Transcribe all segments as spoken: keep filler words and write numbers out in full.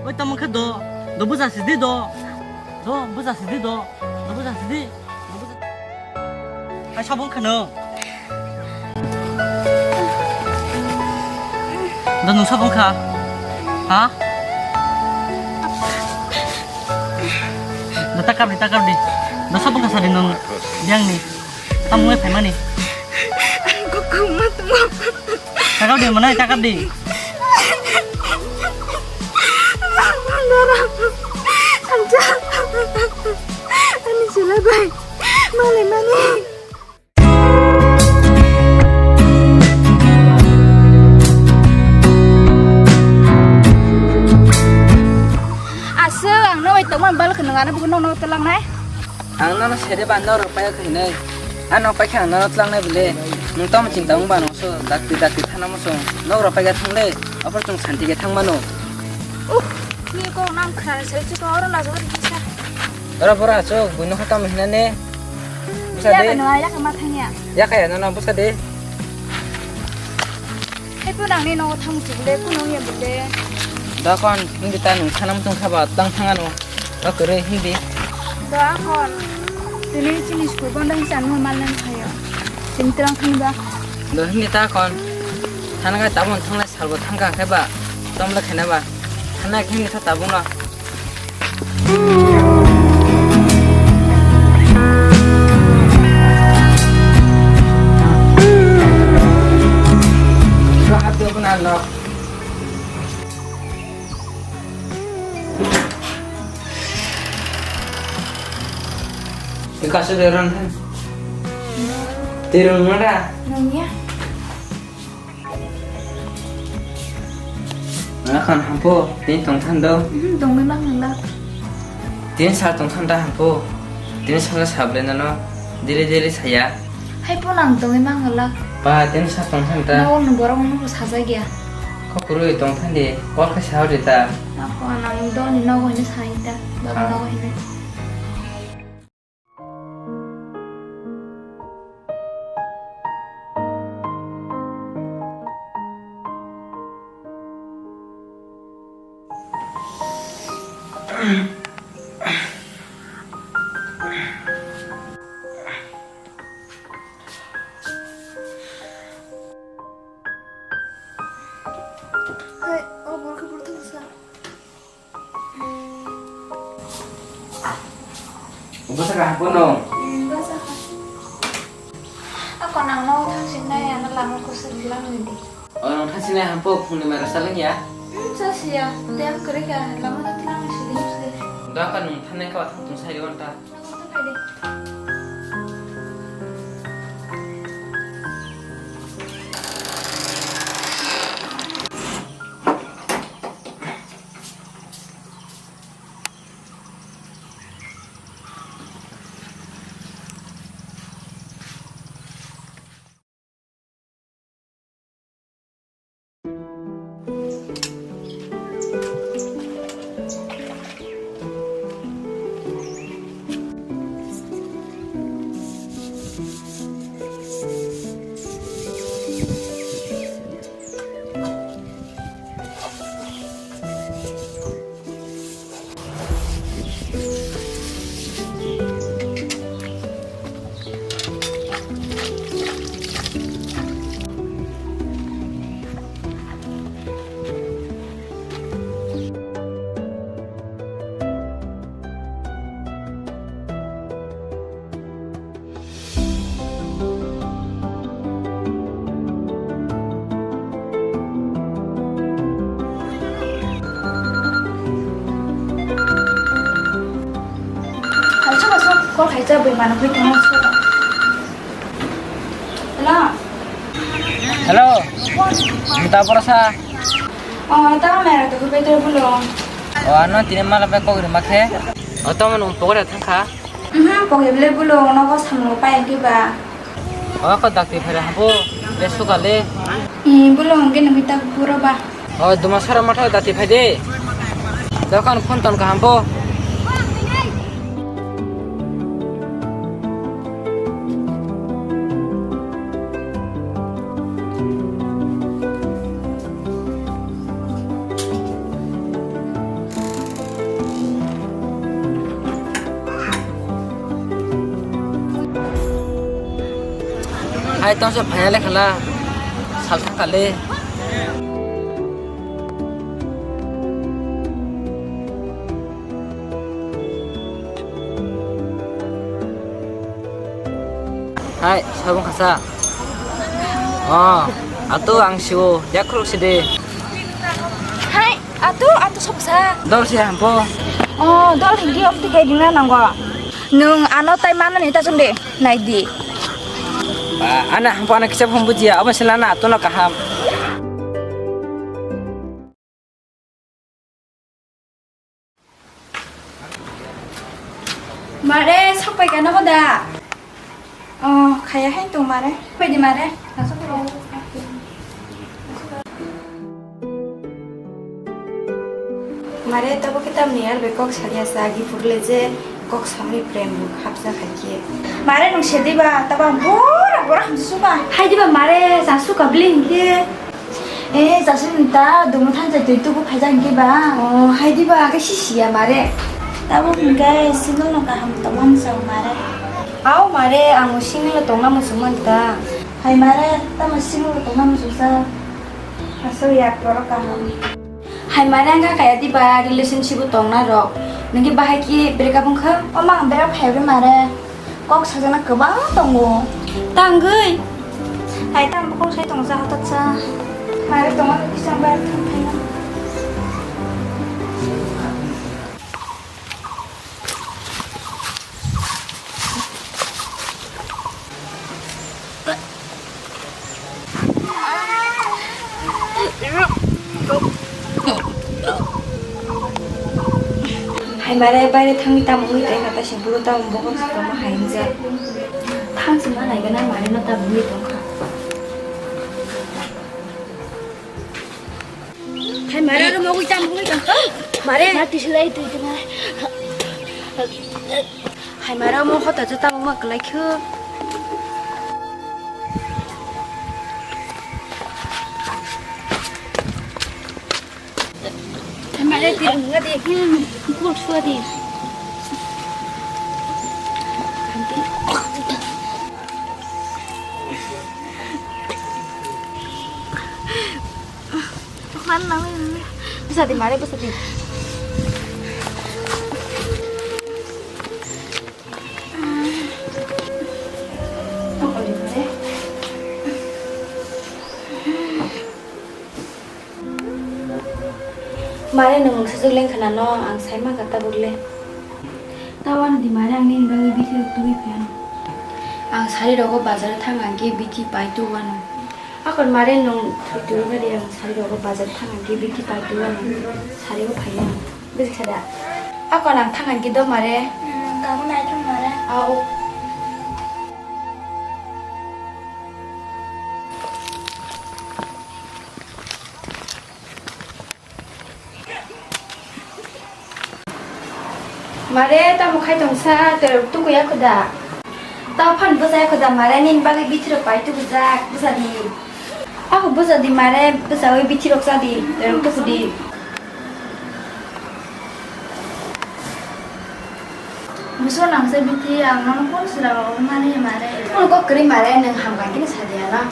Oi, tamo khe do, do buja sidi do. Do buja sidi do. Do buja sidi. Do buja. Hai sabong khano. Do nung sabong kha. Ha? Do takap di, takap di. Do sabong kha sadi nung. Yang ni. Tamo ngai phaimani. Kuku matmo. Takap di, manai, takap di. Ani sila bai. Male mani. Aswk, ang no bai tongma bal khwnang ano bugo no no telang nai. Ang nono sede ba norok paikha hinwi. Ang nok paikha ang nono tlangnai bole. Nwng tamo chinta wng ba nokso dakti dakti thana muchung. Norok paikha thang le. Aphuru chwng santi khe thang mano. Uh, ni kok nang khna se chu ko oro na jori kisa. Ora bora chuk buino kha tamo hinane. Busa de. Ya no ya kama thangya. Ya kaya nono busa de. Hai po nang ni nogo thang muchung le kuno ya bole. Da kon hindi ta nwng thana muchung kha ba tang thang ano. Ba kwrwi hindi. Da kon. Tini chini school bondo hinsa no mal nang khayo. Tini tlang thani ba. Da hindi ta kon. Thana ga tabon thang lai salbo thang ka khe ba. Tom le khena ba. Thana khe hindi tha tabon no. Ko hap do ko na no. Ikasu de ron han. Tirung mada. Nungya. Akhon hampo, tin tong than do. Hmm, tongwi mang nang lak. Tin sal tong than da hampo. Tin sal sable nano. Dili dili saya. Hai po nang tongwi mang nang lak. Ba, tin sal tong than da. Nogo no borok no sajagya. Ko kurui tong than di. Kol khe sa hori ta. Ako nang do ni nogo hini sai ta. Ba nogo hini. Hai, o borok khe borok thangsa. Bwsa kaham phano? Hmm, bwsa kaham. Ako nang no thangsinai ano lama kusuk lang di. O nang thangsinai hampo phungni mara salangya? Hmm, chasiya. Tei ang kwrwi kha lama no tlang sidi sidi. Doka nung thanai ka thang tung sai ri wanta. Hai, soba sok call khaijak bai mano khe tongma soba. Hello. Hello. Mita borsa. Oh, ta mera to khe better bulo. Oh, ano tini mala bai kok rima khe. Oh, tamo nung pokora thangkha. Mhm, pokhe bele bulo nogo samung pai khe ba. Oh, ko dakti phare habo. Le sukale. I bulo hongke nungwi tak buro ba. Oh, duma sara matha dakti phai de. Dokan phone ton kaham po. Hai tongsa phaya le khala, salsa khale. Hai, sabung khasa. Oh, atu ang siwo, yakruk sidi. Hai, atu, atu somsa. Dol si hampo. Oh, dol hingki om tikai dina nango. Nung ano tai mana ni ta sung de, nai di. Ana hampo ana kisa phone bujia, abo silana atu no kaham. Mare, sok pai kano hoda? Oh, khaya hai tong mare. Pai di mare. Mare, tabo kitab ni ar be kok salia sa, agi purle je kok samni prem bu khapsa khai khe. Mare, nung sedi ba, tabo ang bora bora hamsu suka. Hai di ba mare, sa suka bling khe. Eh, Jasin ta dumu thansa twi tubu phaijak hwnkhe ba? Oh, hai diba, khe sisiya mare. Tabuk hwnkhe single no kaham tongma mwchang mare. Aw mare, ang single no tongna muchungmani ta. Hai mare, tamo single no tongna muchungsa? Aswk yak borok kaham. Hai mare, ang kha kaya diba relationship o tongna rok. Nungkhe bahai khe break up wngkha? O ma, ang break up phaiwi mare. Kok sajana kwbang tongo. Tangwi. Hai tang bokol sai tongsa hotok sa. Mare tongo kisa bai thang thang. Hai mare baire thangwi tamo wngwi tongkha, ta sing buro tamo bokol se tongma hai wngjak. Thang se ma nai gana mare no tamo wngwi tongkha. Hai mare ro mogwi tamo wngwi tongkha. Mare. Ma tislai twi tongma. Hai mare mo hota jota mo ma kwlai kho. Hai mare ti nunga di. Hmm, kul sua di. Mana nang ini? Bisa di mare, bisa di. Mare nwng mungsa swk leng khna no ang sai mankha tabuk le. Tawano di mare ang nini bagwi bithi rok tubui phai ano. Ang sari rogo bazar thang ang khe bithi pai tu wano. Akon mare nwng thwi twi rwkha di ang sari rogo bazar thang ang khe bithi pai tu wano. Sari o phai ano. Bwswk sada. Akon ang thang ang khe do mare. Hmm, kabo nai thung mare. Au. Mare, tamo khai tongsa, tei tuku ya khuda. Tamo phan bwsa ya khuda, mare, nini bagwi bithi rok pai tuku jak, bwsa di. Ako bwsa di, mare, bwsa wi bithi rok cha di, tei tuku di. Buso nangsa bithi, ang nono phone sira rok mani mare. Phone kok kwrwi mare, nwng hamkha khe sa di ano.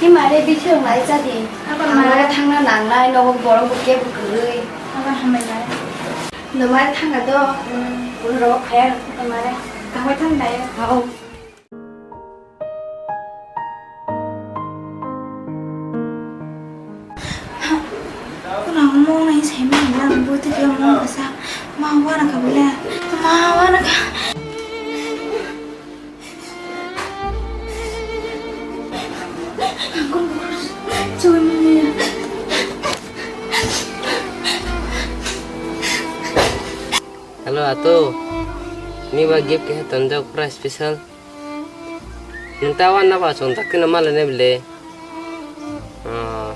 Hi mare, bithi rok nai cha di. Abo mare thangna nangnai, nogo borok bo kebo kwrwi. Abo hambai mare. No mare thangna do. Hmm. Borok rok phaya rok mare. Tangbai thang nai. Hao. Kuna mo nai sai ma na bo te mo ka sa. Ma wa na ka bole. Ma wa na ka. Hello, Atu. Ni ba gift khe tonjak, pura special. Nwng ta wan na ba chwng tak kheno ma le ne bile. Ah.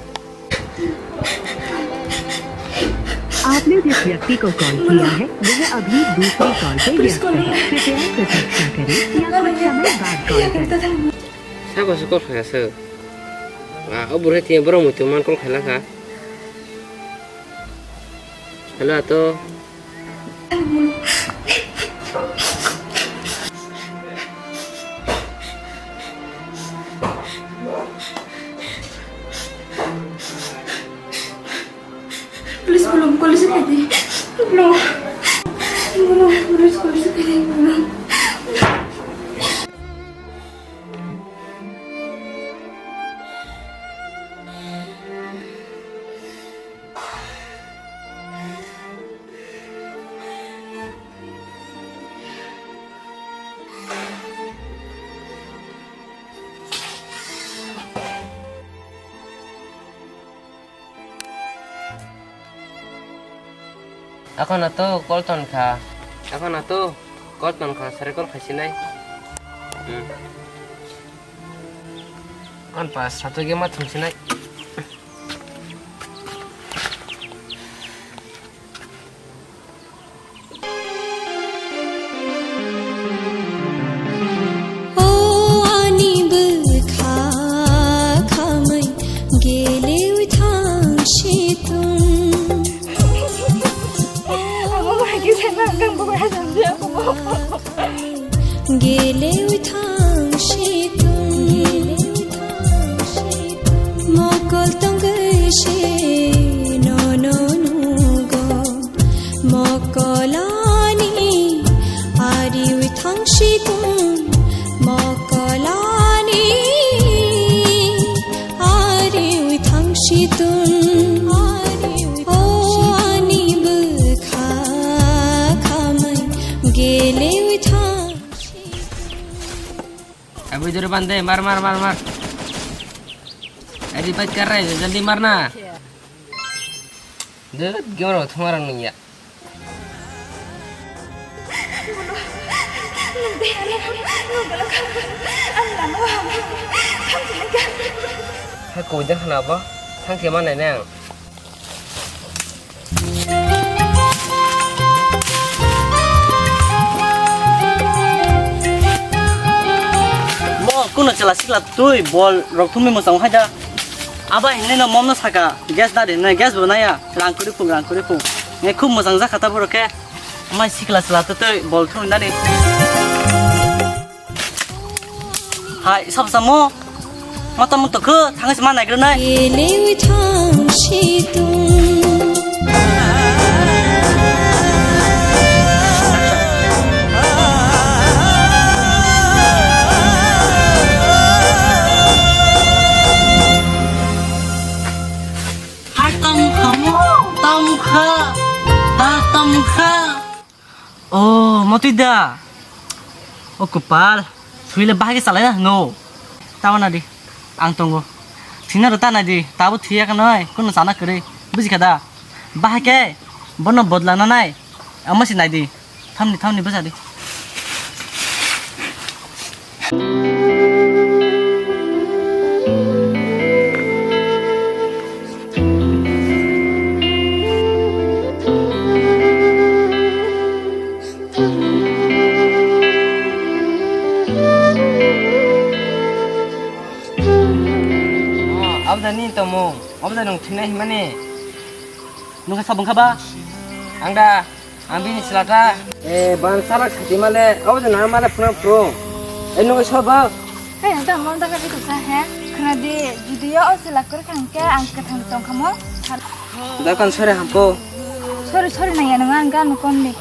आपने जिस व्यक्ति को कॉल किया है, वह अभी दूसरी कॉल पे व्यस्त है। कृपया प्रतीक्षा करें या कुछ समय बाद कॉल करें। Sabo se call khaika se. Ah, o bwrwi tini borok muitu man call khailaka. Hello, Ato. Police kadi. No. No, police, police kadi. No. Ako na to call ton kha. Ako na to call ton kha, sare call kha sinai. Hmm. Kon pa, satu game thum sinai. O ani bwkha khamwi gelewi thang situng. Gelewi thang situng. Mokol tongwi se nono nugo. Mokolani ariwi thang situng. Mokolani ariwi thang situng. O ani bwkha khamwi gelewi thang. Abui duri bande, mar, mar, mar, mar. Adi bait kar rahe, jaldi mar na. Dut, gimar thumar ang ya. Hai koi de khana ba, thang se ma nai nang. Mo kuno chwla sikla twi bol rok thumwi mwchang hai da. Aba hinwi no mom no saka gas da de hinwi gas bo naya rang kwrwi phung rang kwrwi phung. Nge khub mwchang jakha ta borok khe. Mai sikla chwla twi bol thumwi nani. Hai, sab samo. Mata muto khe thang se ma naigrwnai. Elewi thang situng. Hai, tongkha mo, tongkha, ha, tongkha. O, motwi da. O, kwpal. Thwile bahai khe chalai na hwno. Tamo na di. Ang tongo. Thwina rw ta nai di. Tabo thwiya khe noi. Kuno chana kwrwi. Buji kha da? Bahai khe bono bodla na nai. Amo si nai di. Thamni, thamni bwsa di. Abda ni tomung, abda nung thina himani. Nung sabung kha ba? Ang da. Ang bini chwla ta. Eh, ban salak sati male, abo je nang male phuna phuru. Eh, nung sobo. Hey, ang ta mon ta ka bitu sa he. Khna di, judi yo o chwla kwrwi khang khe ang kwthang tong khamo. Dokan sore hamko. Sorry, sorry, nang ya nang ang gan kon ni.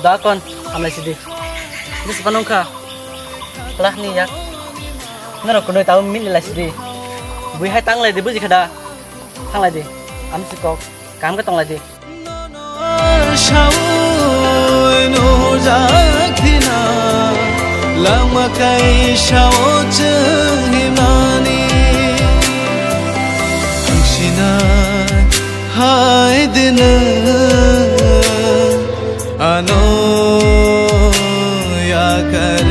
Dokan, hamlai sidi. Dis panung kha. Kelak ni yak. Norok kunui tau min lai sidi. Bui hai tang lai di buji kha da. Thang lai di. Am si kok. Kam ka tong lai di. Sawi nujak thina. Langma kai sao chwng himani. Ang sinai hai dina. Ano yakar.